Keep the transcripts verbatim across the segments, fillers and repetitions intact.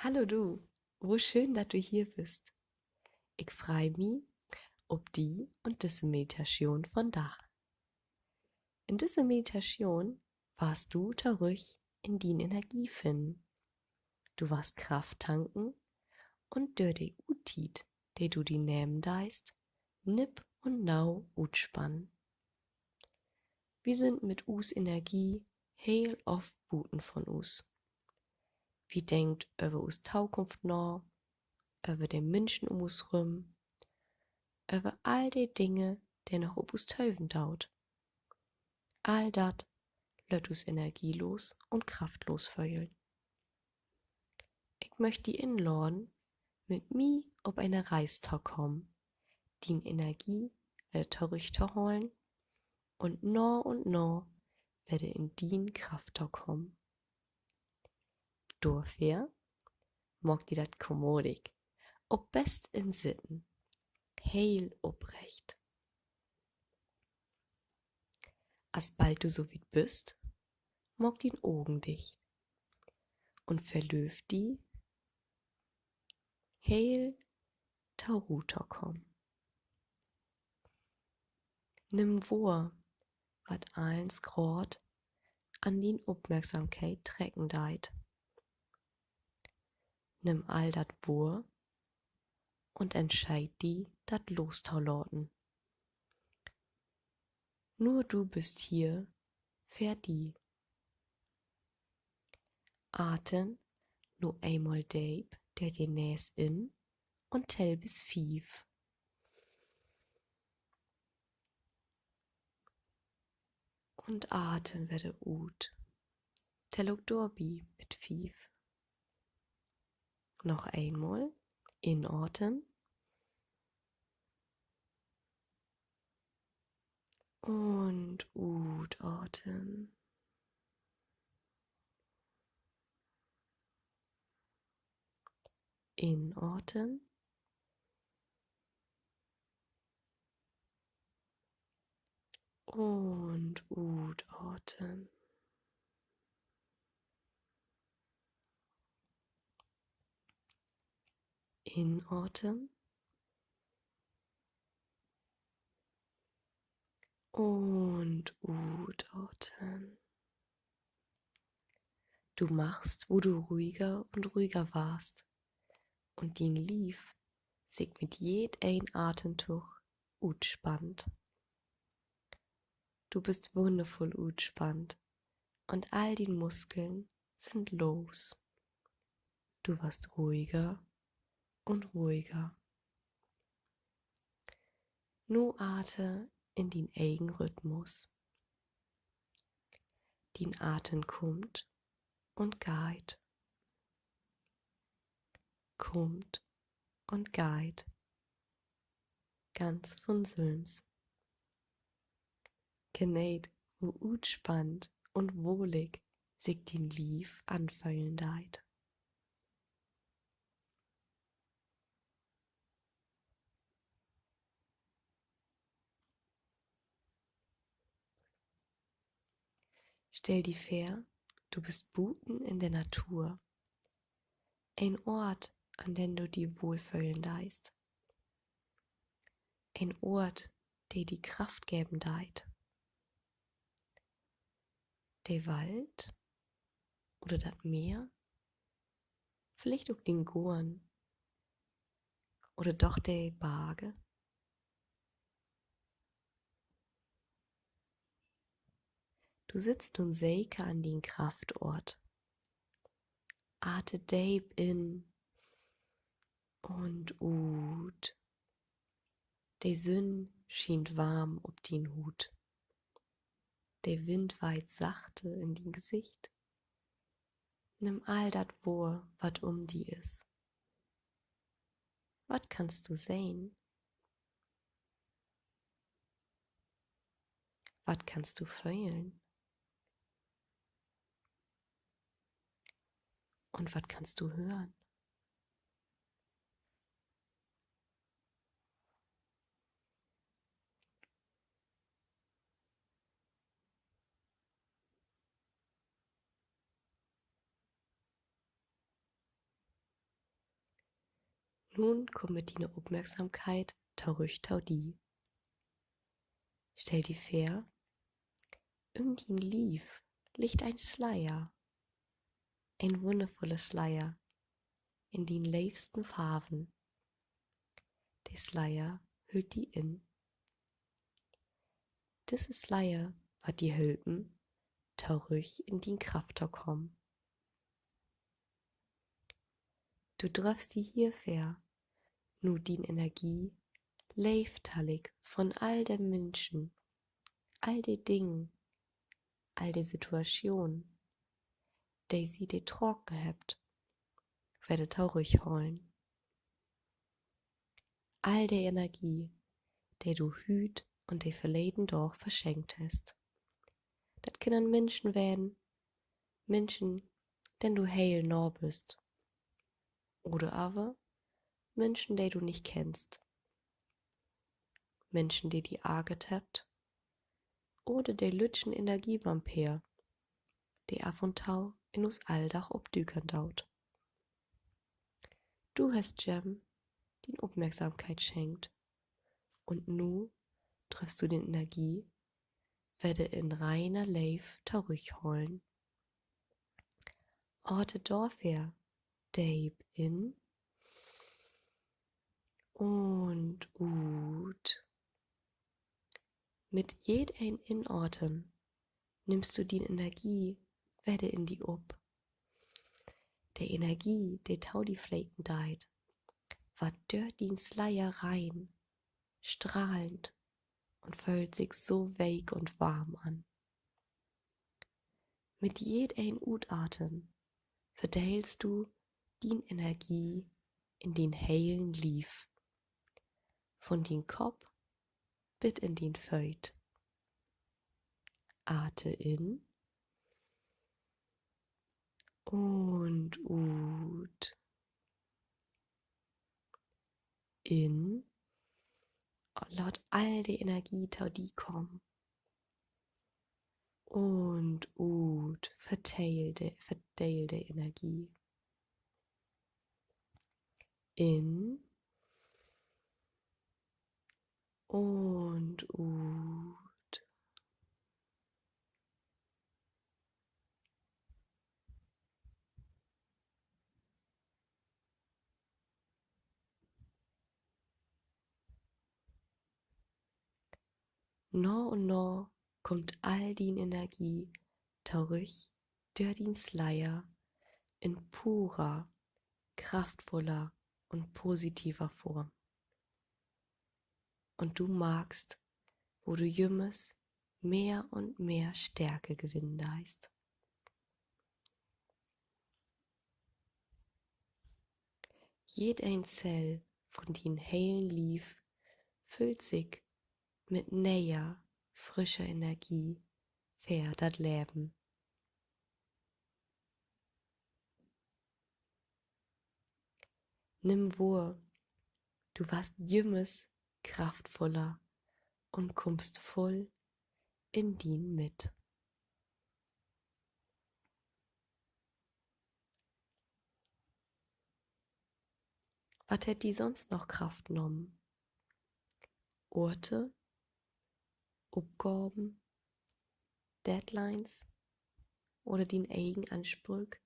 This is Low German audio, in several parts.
Hallo du, wo schöön, dat du hier büst. Ik frei mi op di un düsse Meditatschoon vundaag. In düsse Meditatschoon warrst du torüch in dien Energie finnen. Du warrst Kraft tanken un dör de Uttiet, de du di nehmen deist, nipp un nau utspannen. Wi sünd mit us Energie heel oft buten vun us. Wi denkt över us Tokunft na, över de Minschen üm us rüm, över all de Dinge, de noch op us töven doot. All dat lött us energielos un kraftlos föhlen. Ik much di inladen, mit mi op ene Reis to kamen, dien Energie wedder torüchtohalen un na un na wedder in dien Kraft to kamen. Dorför maak di dat kommodig, op best in Sitten, heel oprecht. Asbald du so wiet büst, maak dien Ogen dicht un verlööv di, heel to Roh to kamen. Nimm wohr, wat allens graad an dien Opmerksamkeit trecken deit. Nimm all dat wohr un entscheid di, dat lostolaten. Nur du büst hier för di. Aten nu eenmal deep dör de Nees in un tell bis fief. Un aten wedder ut. Tell ok dorbi bit fief. Noch eenmal inaten. Un utaten. Inaten. Un utaten. Inaten. Un utaten. Du markst, wo du ruhiger un ruhiger warrst un dien Lief sik mit jedeen Atentog utspannt. Du büst wunnervull utspannt un all dien Muskeln sünd los. Du warrst ruhiger un ruhiger. Nu ate in dien egen Rhythmus. Dien Aten kummt un geiht. Kummt un geiht. Ganz vun sülms. Geneet, wo utspannt un wohlig sik dien Lief anföhlen deit. Stell di vör, du büst buten in de Natur. Een Oort, an den du di wohlföhlen deist. Een Oort, de di Kraft geven deit. De Wald oder dat Meer, villicht ok dien Goorn oder doch de Barge. Du sittst nu seker an dien Kraftoort. Ate deep in un ut. De Sünn schient warm op dien Huut. De Wind weiht sachte in dien Gesicht. Nimm all dat wohr, wat üm di is. Wat kannst du sehn? Wat kannst du föhlen? Un wat kannst du hören? Nu kumm mit diene Opmerksamkeit torüch to di. Stell di vör, üm dien Lief liggt en Sleier, en wunnervulle Sleier in dien leevsten Farven. De Sleier hüllt di in. Düsse Sleier warrt di helpen, torüch in dien Kraft to kamen. Du dröffst di hier vör nu dien Energie leevtallig von all de Minschen, all de Dingen, all de Situationen, de se di trocken hebbt, wedder torüchhollen. All de Energie, de du hüüt un de verleden Daag verschenkt hest. Dat kann en Minschen ween, Minschen, den du heel nah büst. Oder aver Minschen, de du nich kennst. Minschen, de di argert hebbt. Oder de lüttjen Energievampir, de af un to in us Alldag opdükern doot. Du hest jem dien Opmerksamkeit schenkt. Un nu dröffst du dien Energie wedder in reiner Leev torüchhollen. Aten dorför deep in un ut. Mit jedeen Inaten nimmst du dien Energie wedder in di op. De Energie, de to di fleten deit, warrt dör dien Sleier rein, strahlend un föhlt sik so week un warm an. Mit jedeen Utaten verdeelst du dien Energie in dien helen Lief, von dien Kopp bit in dien Fööt. Aten in un ut. In. Laat all de Energie to di kamen. Un ut. Verdeel de, verdeel de Energie. In un ut. Na un na kummt all dien Energie torüch dör dien Sleier in purer, kraftvuller un positiver Form. Un du markst, wo du jümmers mehr un mehr Stärke gewinnen deist. Jedeen Zell von dien helen Lief füllt sik mit ne'er, frischer Energie för dat Leven. Nimm wohr, du warrst jümmers kraftvuller un kummst vull in dien Mitt. Wat hett di sonst noch Kraft nahmen? Orte, Opgaven, Deadlines oder dien egen Ansprüch?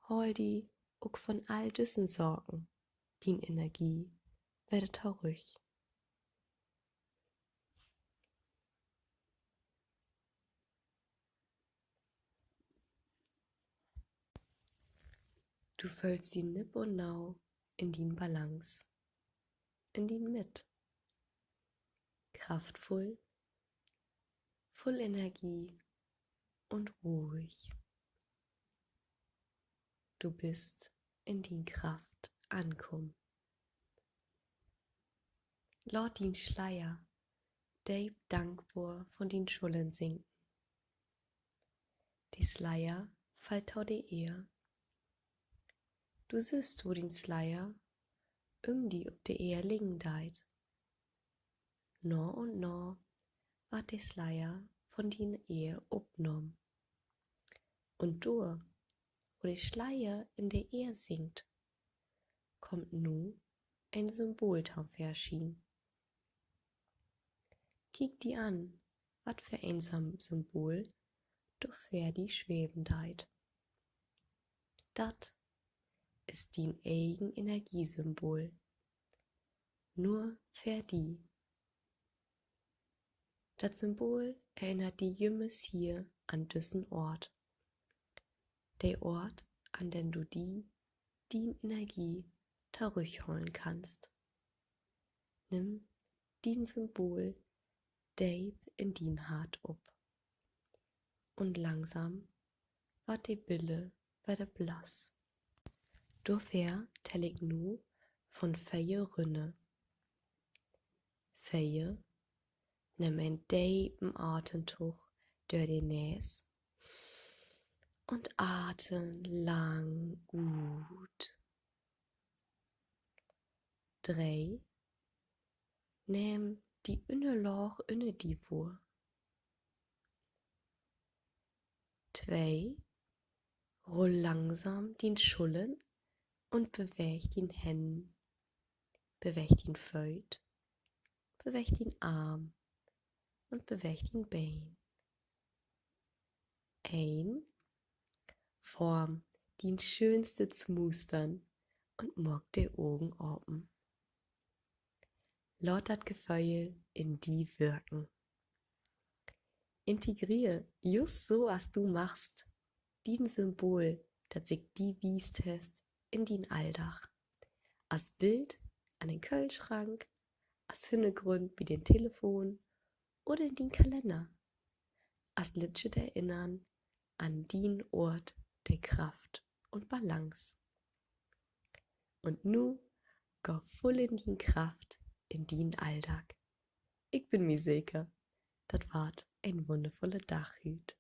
Haal di ok von all düssen Saken dien Energie wedder torüch. Du föhlst di nipp un nau in dien Balance, in dien Mitt. Kraftvull, vull Energie un ruhig. Du büst in dien Kraft ankamen. Laat dien Sleier deep dankbor von dien Schullern sinken. De Sleier fallt to de Eer. Du sühst, wo dien Sleier üm di op de Eer liggen deit. Na un na warrt de Sleier von dien Eer opnahmen. Un dor, wo de Sleier in de Eer sinkt, kummt nu en Symbol to'n Vörschien. Kiek di an, wat för en Sym-, Symbol dor vör di sweven deit. Dat is dien egen Energiesymbol. Nur för di. Dat Symbol erinnert di jümmers hier an düssen Oort. De Oort, an den du di, dien Energie torüchhollen kannst. Nimm dien Symbol deep in dien Hart op. Un langsam warrt de Biller wedder blass. Dorvör tell ik nu von veer rünner. Veer, nehm en depen Atemtog dör de Nees un aten lang ut. Dree, nehm de Ünnerlaag ünner di wohr. Twee, rull langsam dien Schullern un beweeg dien Hänn, beweeg dien Fööt, beweeg dien Arm un beweeg dien Been. Een, form dien schöönstet Smustern un maak de Ogen apen. Laat dat Geföhl in di wirken. Integreer, just so as du magst, dien Symbol, dat sik di wiest hest, in dien Alldag. As Bild an den Köhlschrank, as Hinnergrund bi den Telefon oder in dien Kalenner. As lüttjet Erinnern an dien Oort de Kraft un Balance. Un nu gah vull in dien Kraft in dien Alldag. Ik bün mi seker, dat warrt en wunnervulle Dag hüüt.